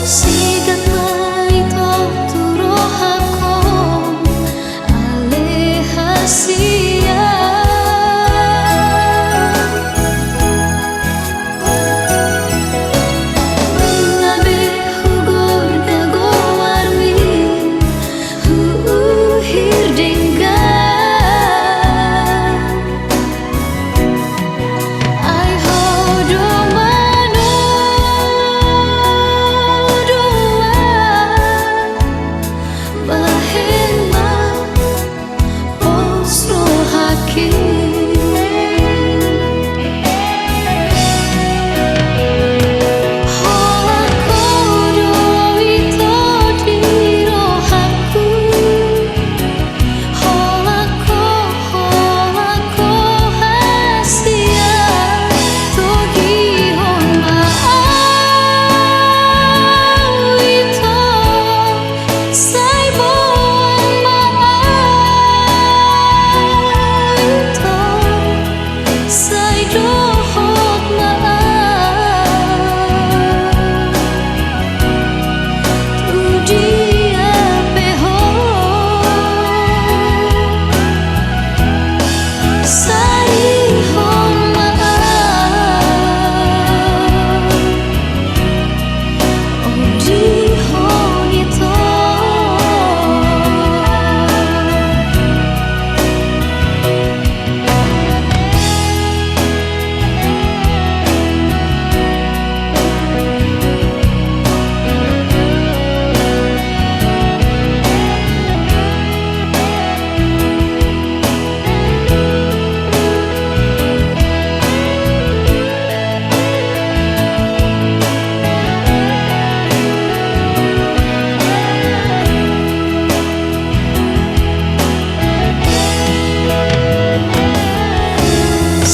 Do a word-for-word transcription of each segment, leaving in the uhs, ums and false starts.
Sigat ma ito tu rohangku, ale hasian. Nunga be hugorga goarmi, huuhir denggan. Ai ho do manodoan, bahen ma pos rohangki. Holan ho do ito di rohangku. Holan ho, holan ho hasian, togihon ma au ito, sai boan ma au ito. Sai dohot ma au tu dia pe ho, sai hon ma au.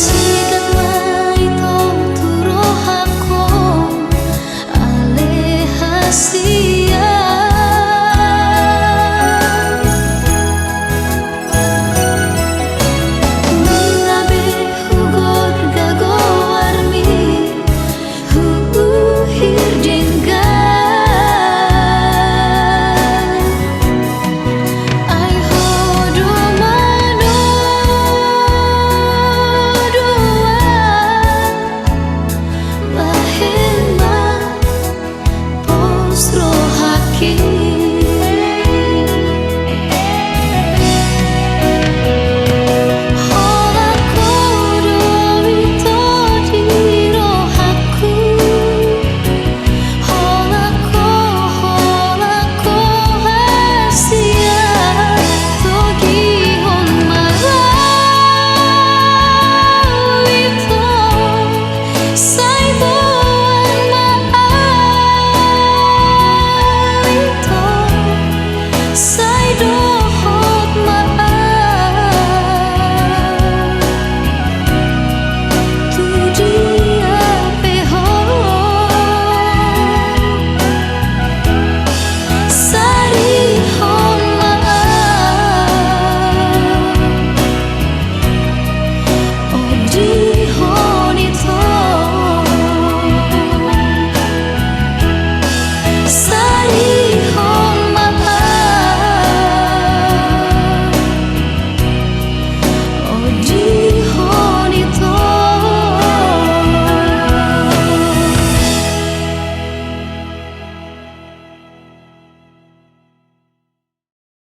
Sigat ma ito tu rohangku, ale hasian. Nunga be hugorga goarmi, huuhir denggan. Ai ho do manodoan, bahen ma pos rohangki.